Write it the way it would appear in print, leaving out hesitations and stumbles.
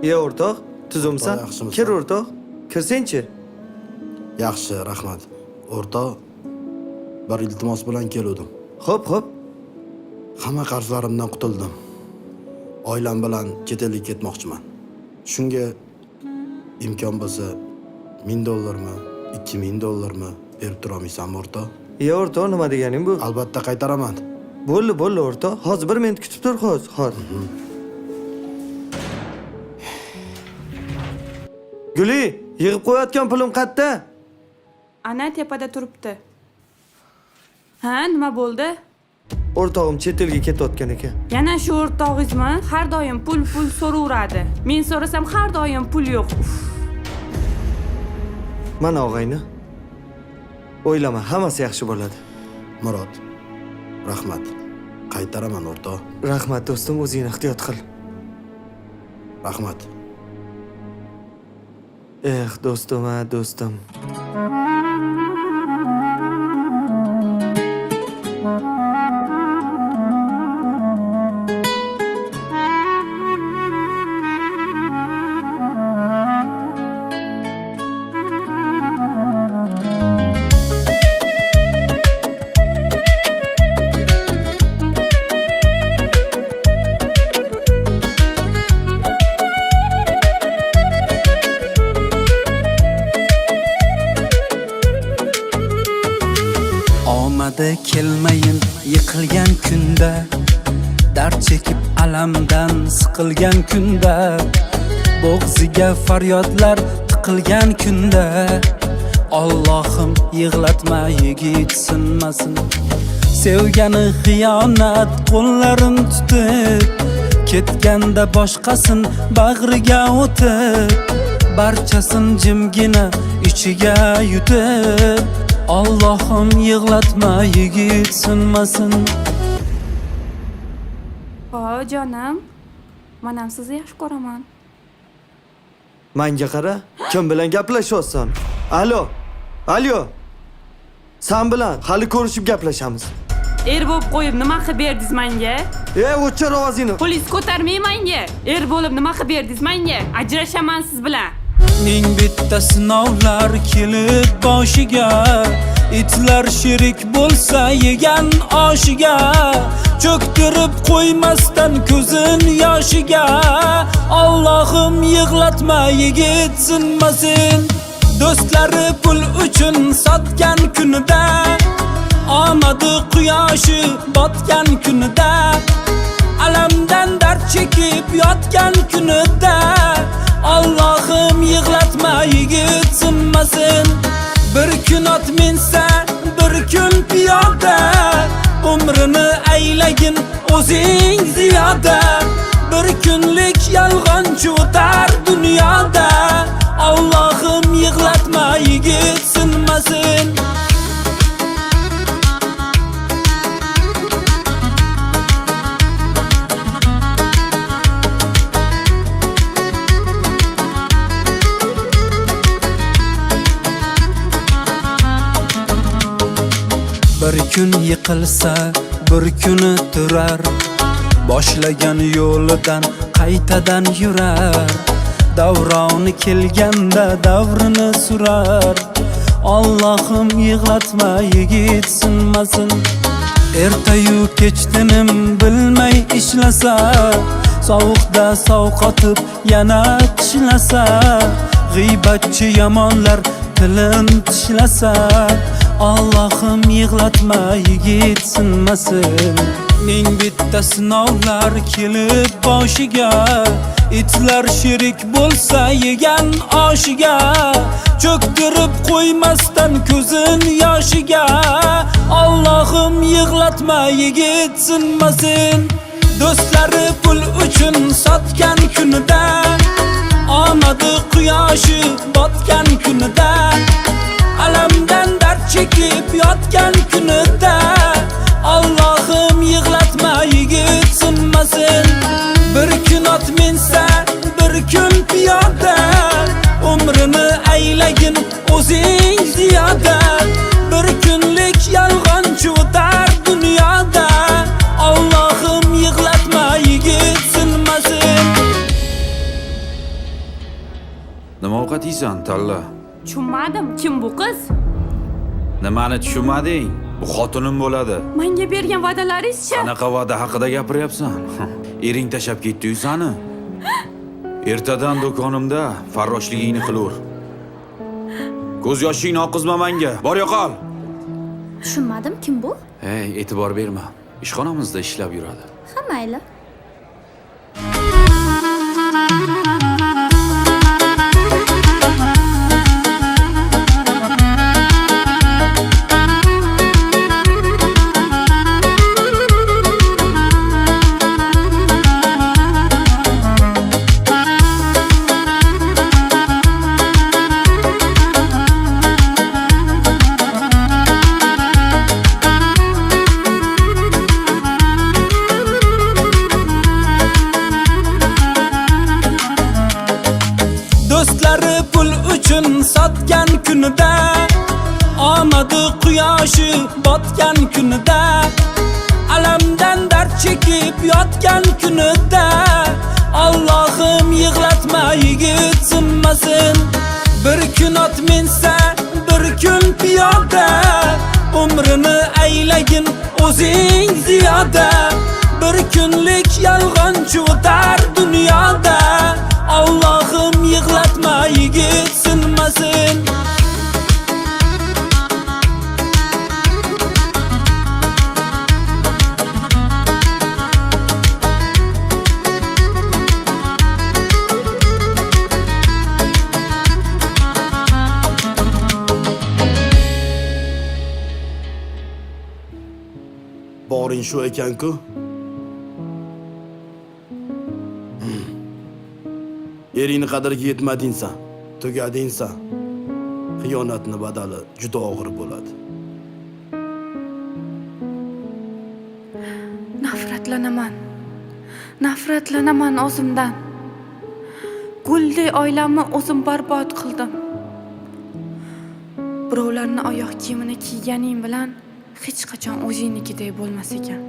Ye o'rtoq, tuzumsan? O'rtoq, yaxshimisan? Kir o'rtoq. Kirsangchi. Yaxshi, rahmat. O'rtoq, bir iltimos bilan keluvdim. Xo'p, xo'p. Hamma qarzlarimdan qutuldim. Oilam bilan chet elga ketmoqchiman. Shunga imkon bo'lsa 1000 dollarmi, 2000 dollarmi berib tura olmaysanmi o'rtoq? Ye o'rtoq, nima deganing bu? Albatta qaytaraman. Bo'ldi, bo'ldi o'rtoq. Hozir bir minut kutib tur, hozir, hozir. Guli, yig'ib qo'yayotgan pulim qayerda? Ana tepada turibdi. Ha, nima bo'ldi? O'rtog'im chet elga ketayotgan ekan. Yana shu o'rtog'ingizmi? Har doim pul pul so'raveradi. Men so'rasam har doim pul yo'q. Uf. Mana og'ayni. O'ylama, hammasi yaxshi bo'ladi. Murod, rahmat. Qaytaraman o'rtoq. Rahmat do'stim, o'zingni ehtiyot qil. Rahmat. Eh, do'stim, a, do'stim. Omadi kelmayin yiqilgan kunda, dard chekib alamdan siqilgan kunda, bo'g'ziga faryodlar tiqilgan kunda, Allohim yig'latma yigit sinmasin. Sevgani xiyonat qo'llarin tutib, ketganda boshqasin bag'riga o'tib, barchasin jimgina ichiga yutib, Allohim yig'latma yigit sinmasin. Ho, jonim. Men ham sizni yaxshi ko'raman. Manga qara, kim bilan gaplashyapsan? Alo. Alo. San bilan hali ko'rishib gaplashamiz. Er bo'lib qo'yib nima qilib berdingiz menga? Ey, o'chir ovozingni. Pulingizni ko'tarmay menga. Er bo'lib nima qilib berdingiz menga? Ajrashaman siz bilan. Ning bitta sinovlar kelib boshiga, itlar sherik bo'lsa yegan oshiga, cho'ktirib qo'ymasdan ko'zin yoshiga, Allohim yig'latma yigit sinmasin. Do'stlari pul uchun sotgan kunida, omadi quyoshi botgan kunida, alamdan dard chekib yotgan kunida, Allohim yig'latma yigit sinmasin. Bir kun ot minsa, bir kun piyoda, umrini aylagin o'zing ziyoda, bir kunlik yolg'onchi o'tar dunyoda, Allohim yig'latma yigit sinmasin. Bir kun yiqilsa, bir kuni turar, boshlagan yo'lidan qaytadan yurar, davroni kelganda davrini surar, Allohim yig'latma yigit sinmasin. Ertayu kech tinim bilmay ishlasa, sovuqda sovqotib yana tishlasa, g'iybatchi yomonlar tilin tishlasa, Allohim yig'latma yigit sinmasin. Ming bitta sinovlar kelib boshiga, itlar sherik bo'lsa yegan oshiga, cho'ktirib qo'ymasdan ko'zin yoshiga, Allohim yig'latma yigit sinmasin. Do'stlari pul uchun sotgan kunida, omadi quyoshi botgan kunida, alamdan dard chekib yotgan kunida, Allohim yig'latma yigit sinmasin. Bir kun ot minsa, bir kun piyoda, umrini aylagin o'zing ziyoda, bir kunlik yolg'onchi o'tar dunyoda, Allohim yig'latma yigit sinmasin. ovqat yeysan, Talla? Tushunmadim, kim bu qiz? Nimani tushunmading? Bu xotinim bo'ladi. Menga bergan va'dalaringiz-chi? Qanaqa va'da haqida gapiryapsan? Ering tashlab ketdi-yu sani. Ertadan do'konimda farroshligingni qilaver. Ko'z yoshingni oqizma menga. Bor yo'qol. Tushunmadim, kim bu? Hey, e'tibor berma. Ishxonamizda ishlab yuradi. Ha, mayli. Do'stlari pul uchun sotgan kunida, omadi quyoshi botgan kunida, alamdan dard chekib yotgan kunida, Allohim yig'latma yigit sinmasin. Bir kun ot minsa, bir kun piyoda, umrini aylagin o'zing ziyoda. Bir kunlik yolg'onchi o'tar dunyoda, Allohim yig'latma yigit sinmasin. Boring shu ekan-ku. Eringni qadriga yetmading san, tugading san. Xiyonatni badali juda og'ir bo'ladi. Nafratlanaman. Nafratlanaman o'zimdan. Guldek oilamni o'zim barbod qildim. Birovlarni oyoq kiyimini kiyganing bilan hech qachon o'zingnikidek bo'lmas ekan.